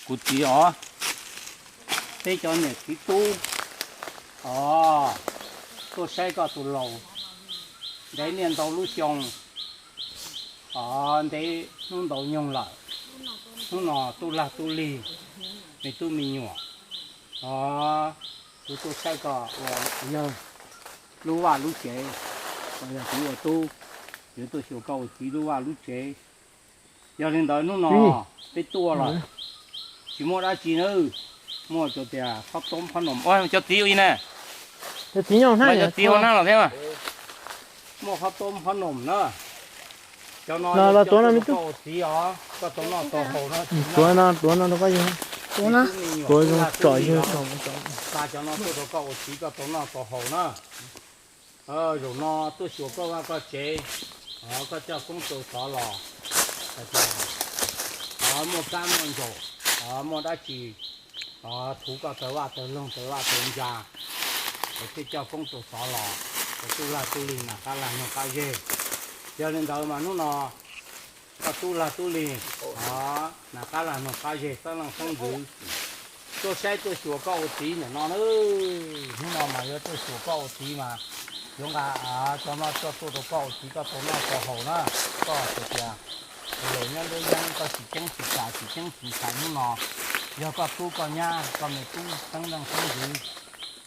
Kuv txiv os, peb cov niam txiv tub os, tuaj saib koj tus laus, ntev niaj ntau lub xyoo os, ntev hnub ntau nyoog lawm, hnub no tub lag tub lig, me tub me nyuam os, kuv tuaj saib koj ua yawg lub vaj lub tsev, yog kuv ua tub, yuav tuaj xyuas koj ua txiv lub vaj lub tsev. Yog li ntawd hnub no peb tuaj los tsis muaj dab tsi na, muaj tsuas tias qhob toob qhob noom, cov txiv ua li na, cov txiv ua na los thiab, muaj qhob toob qhob noom na, cov no los tuav no me tub, koj ua txiv os, koj tau noj tau haus no, tuav no, tuav no rau koj yawg, tuav zoo tsom yawg, xa cov no tuaj rau koj ua txiv koj tau noj tau haus na. Zaum no tuaj xyuas koj vaj koj tsev, koj coj koob rau xov los, muaj kab muaj ntsaum, muaj dab tsi thuv koj taw vaj taw loog taw vaj taw ntsa, thiaj coj koob rau xov los, tub lag tub lig nas qab lag noog qab zeg. Yog li ntawd mas hnub no koj tub lag tub lig, nas qab lag noog qab zeg xeeb leej xeeb ntxwv tuaj saib tuaj xyuas koj ua txiv ntawm no na. Hnub no mas yuav tuaj xyuas koj ua txiv mas yuav nqa cov no coj tuaj rau koj ua txiv koj tau noj tau haus na. Koj hais tias tus laus nyob nruab yeeb koj tsis ceeb tsis txais tsis ceeb tsis txais hnub no, yog koj tub koj nyab koj me tub xeeb leej xeeb ntxwv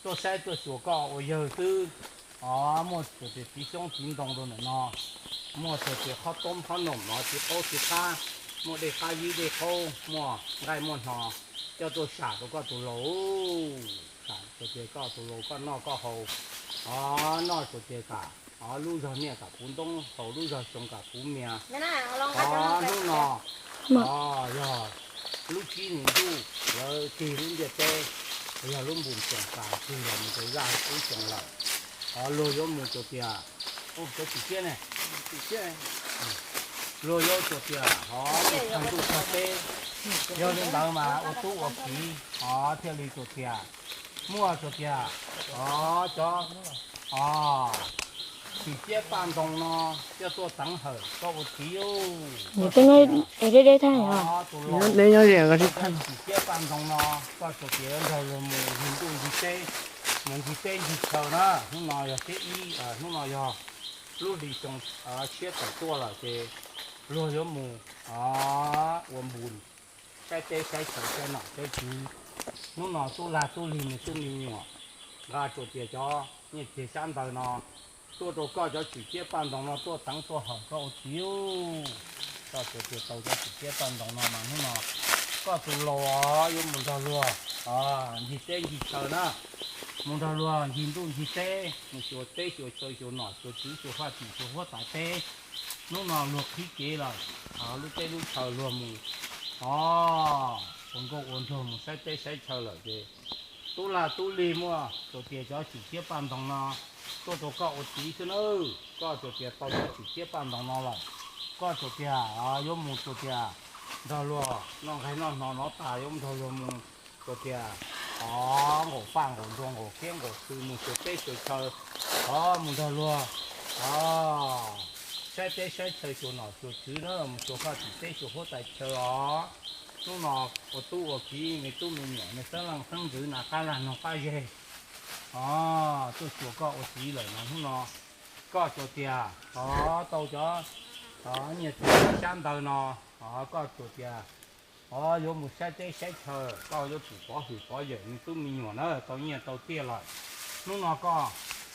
tuaj saib tuaj xyuas koj ua yawg xwb. Os, muaj txhua tias txiv xyoob txiv ntoo rau ntawm no, muaj txhua tias qhob toob qhob noom no txiv qaub txiv qab, muaj dej qab zib dej qaub, muaj nqaij muaj hno coj tuaj sam rau koj tus laus, sam txhua tias koj tus laus koj noj koj haus. Os, noj txhua tias kam, os, lub zog niaj kam puv ntoob, haus lub zog xyoo kam puv mias. Os, hnub no, os, yog lub tsib hlis ntuj lawv tig lub ntiaj teb, yog lub npus xyoos tas tig los mus rau zaj ub xyoos lawm. Os, luag yuav mus txhua tias, cov tsis siab ne, luag yuav txhua tias, os, mus txog ntuj txog teb. Yog li ntawd mas ua tub ua kiv, os, thiaj li txhua tias, muaj txhua tias, os, cov, os, tsim ciab paj ntoo no coj tuaj teev hawm koj ua txiv. Deb deb thaj, os, tus laus, tsim ciab paj ntoo no koj txhua tias nrog luag mus ncig ntuj ncig teb, mus ncig teb ncig chaw na. Hnub no yog teb ib, hnub no yog lub hli xyoo tshiab tawm tuaj lawm ces luag yuav mus ua npus saib teb saib chaw saib nom saib tswv. Hnub no tub lag tub lig me tub me nyuam nqa tsuas tias cov nyiaj txiag xyab ntawv no tuaj rau koj cov tsim ciab paj ntoo no tuaj teev tuaj hawm koj ua txiv. Koj tsuas tias tau cov tsim ciab paj ntoo no mas hnub no koj tus laus yuav mus nrog luag ncig teb ncig chaw na, mus nrog luag ncig ntuj ncig teb, mus xyuas teb xyuas chaw xyuas nom xyuas tswv xyuas faj tim xyuas huab tais teb. Hnub no luag qhib kev lawm, lub teb lub chaw luag mus, os, ua nkauj ua nraug mus saib teb saib chaw lawm ces tub lag tub lig muaj tsuas tias cov tsim ciab paj ntoo no tuaj rau koj ua txiv xwb nawb. Koj tsuas tias tau cov tsim ciab paj ntoo no lawm, koj tsuas tias yuav mus tsuas tias nrog luag noj nqaij noj hno no tas yuav nrog luag mus tsuas tias, os, nqaum paj nqaum nruas nqaum kiab nqaum txwv mus xyuas teb xyuas chaw, os, mus nrog luag, os, saib teb saib chaw xyuas nom xyuas tswv na, mus xyuas faj tim teb xyuas huab tais chaw os. Hnub no ua tub ua kiv me tub me nyuam me xeeb leej xeeb ntxwv nas qab lag noog qab zeg, os, tuaj xyuas koj ua txiv lawm mas hnub no koj tsuas tias, os, tau cov nyiaj txiag xyab ntawv no, os, koj tsuas tias, os, yuav mus saib teb saib chaw, koj yuav tsum pov hwm pov yawm me tub me nyuam na, tau nyiaj tau txiag lawm. Hnub no koj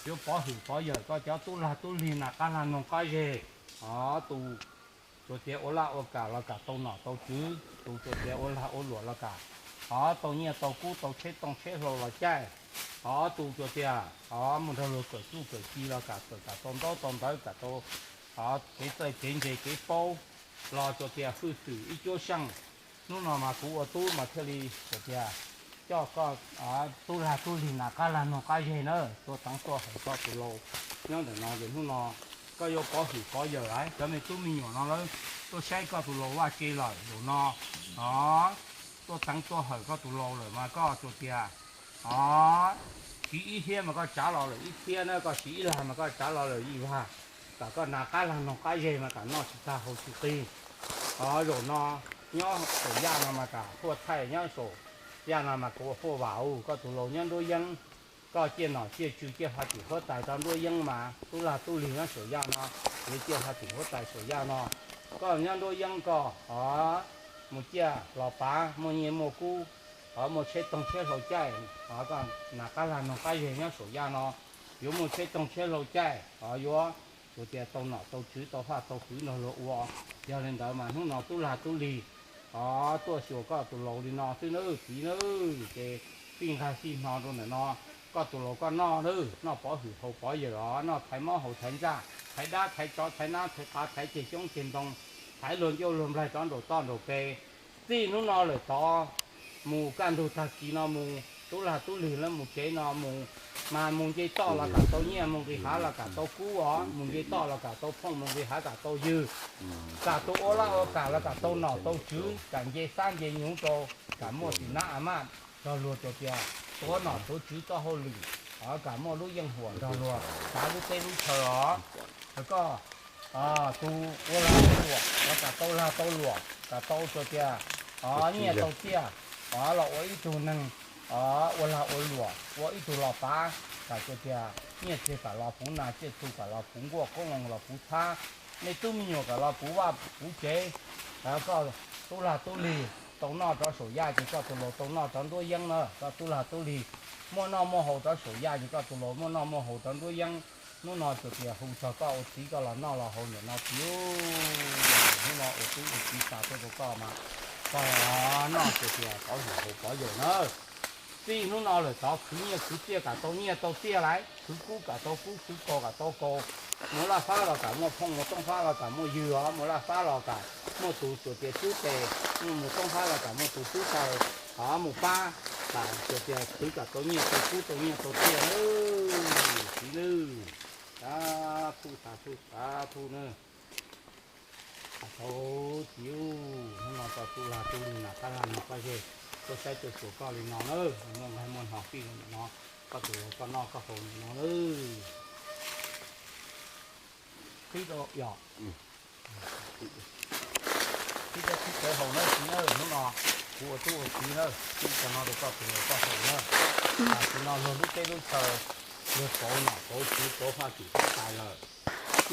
yuav pov hwm pov yawm koj cov tub lag tub lig nas qab lag noog qab zeg, os, tus tsuas tias ua laj ua kam los kam tau nom tau tswv, tus tsuas tias ua lag ua luam los kam, os, tau nyiaj tau kub tau tsheb tooj tsheb hlau los caij, os, tus tsuas tias, os, mus nrog luag kawm txuj kawm ci los kam kawm kam tau ntaub tau ntawv kam tau, os, kev txawj kev ntse kev paub los tsuas tias hwj xwm ib cuab seej. Hnub no mas kuv ua tub mas thiaj li tsuas tias coj koj tub lag tub lig nas qab lag noog qab zeg na tuaj teev tuaj hawm koj tus laus nyob ntawm no ces hnub no koj yuav pov hwm pov yawm lawm cov me tub me nyuam no lawv tuaj saib koj tus laus vaj tse lawm zaum no, os, tuaj teev tuaj hawm koj tus laus lawm mas koj tsuas tias, os, siv ib hiab mas koj tsav los lawm ib hiab na, koj siv ib lag mas koj tsav los lawm ib vag, kom koj nas qab lag noog qab zeg mas kom noj tsis tag haus tsis qig. Os, zaum no Nyob saum yaj no mas kam huaj thaij, nyob saum yaj no mas kam ua huaj vam. Koj tus laus nyob nruab yeeb, koj ciaj nom ciaj tswv ciaj huab tim huab tais rau nruab yeeb mas tub lag tub lig nyob saum yaj no, yuav ciaj huab tim huab tais saum yaj no. Koj nyob nruab yeeb koj, o, mus ciaj los pav muaj nyiaj muaj kub, o, muaj tsheb toog tsheb hlau caij, o, koj nas qab lag noog qab zeg nyob saum yaj no, yuav muaj tsheb toog tsheb hlau caij, o, yuav, yuav tias tau nom tau tswv tau faj tau fwv nrog luag ua. Yog li ntawd mas hnub no tub lag tub lig, o, tuaj xyuas koj tus laus li no xwb nawb txiv nawb, ces fij nqag fij hno rau ntawm no. Koj tus laus koj noj nawb, noj pov hwm haus pov yawm os, noj thaiv mob haus thaiv ntsaj, thaiv dab thaiv tsov thaiv nab thaiv qav thaiv ceg xyoob ceg ntoo, thaiv luag ncauj luag nplaig rov nraum toj nraum pes. Txij hnub no lawm tod mus kaj ntug tag kis no mus tub lag tub lig lawv mus tsev no mus, mas mus nce toj los kam tau nyiaj, mus nqis hav los kam tau kub os, mus nce toj los kam tau phooj, mus nqis hav kam tau ywg, kam tus ua laj ua kam los kam tau nom tau tswv, kam nce xab nce nyuv rau, kam muaj sim nab a maj nrog luag, tias tuav nom tuav tswv txoj hauj lwm, o, kam muaj lub yeej huam nrog luag kav lub teb lub chaw os. Koj tus ua lag ua luam los kam tau lag tau luam, kam tau tias, o, nyiaj tau txiaj, o, los ua ib tug neeg, o, ua lag ua luam, ua ib tug los pav, kam tias nyiaj txiag kam los puv nas, txiaj txhu kam los puv nkuaj, qoob loo los puv txhab, nej tub me nyuam kam los puv vaj puv tsev. Koj tub lag tub lig tau noj rov saum yaj ces koj tus laus tau noj rov nruab yeeb na. Koj tub lag tub lig muaj noj muaj haus rov saum yaj ces koj tus laus muaj noj muaj haus rov nruab yeeb. Hnub no tsuas tias hu txog koj ua txiv koj los noj los haus ntawm no txiv. Hnub no ua tub ua txiv xa tuaj rau koj mas koj noj tsuas tias pov hwm haus pov yawm na. Txij hnub no lawm tod khwv nyiaj khwv txiaj kam tau nyiaj tau txiaj lauj, khwv kub kam tau kub, khwv kaus kam tau kaus. Mus laj fab los kam muaj phooj, mus tooj fab los kam muaj ywg os, mus laj fab los kam muaj tus tsuas tias tub tes, mus tooj fab los kam muaj tus tub tes, mus pab, kam tsuas tias khwv kam tau nyiaj tau kub tau nyiaj tau txiaj nawb txiv nawb. Xav thuj xav thuj xav thuj nawb. Tau txiv, hnub no koj tub lag tub lig nas qab lag noog qab zej tuaj saib tuaj xyuas koj li no na, muaj nqaij muaj hno fij rau ntawm no, koj tus laus koj noj koj haus ntawm no na. Qhib rau yom, qhib rau qhib cawv haus na txiv na, hnub no kuv ua tub ua txiv na, qhib cov no rau koj tus laus koj haus na. Tam sim no luag lub teb lub chaw, luag pauv nom pauv tswv pauv faj tim huab tais lawm.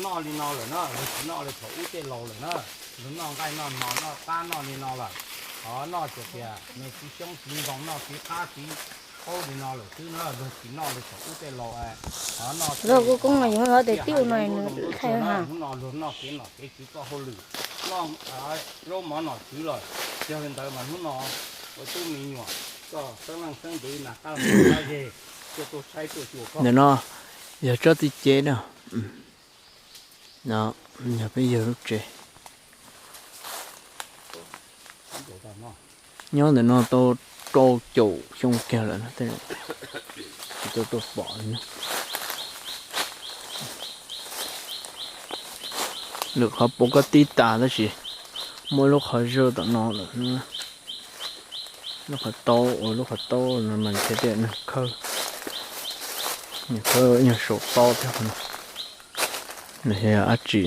Noj li no lawm na, luag tsis noj li thaum ub tej laus lawm na. Luag noj nqaij noj hno noj qab noj li no lawm. Thov noj tsuas tias me txiv xyoob txiv ntoo noj txiv qab txiv qaub li no lawm xwb na, luag tsis noj li thaum ub tej laus. Thov noj kuj koob no yus hov tes tij no nws thaij ha. Hnub no luag noj kev nom kev tswv txoj hauj lwm, noj zaub mov nom tswv lawm. Yog li ntawd mas hnub no ua tub me nyuam, koj xeeb leej xeeb ntxwv nas qab lag noog qab zej, tuaj tuaj saib tuaj xyuas koj. Ntawm no yog tsob txiv cev na. No yog peb yawg lub tsev. Nyob ntawm no tau rau caum xyoo kiag lawm, tsis tau tuaj pom li. Lwm qhov puav koj tib tas tab sis muaj lub qhov zaj tom no lawm. Lub qhov taub uas lub qhov taub no mas thiaj tias nws khawb, nws khawb nyuag saum taub thiab qhov no. Nws yog dab tsi?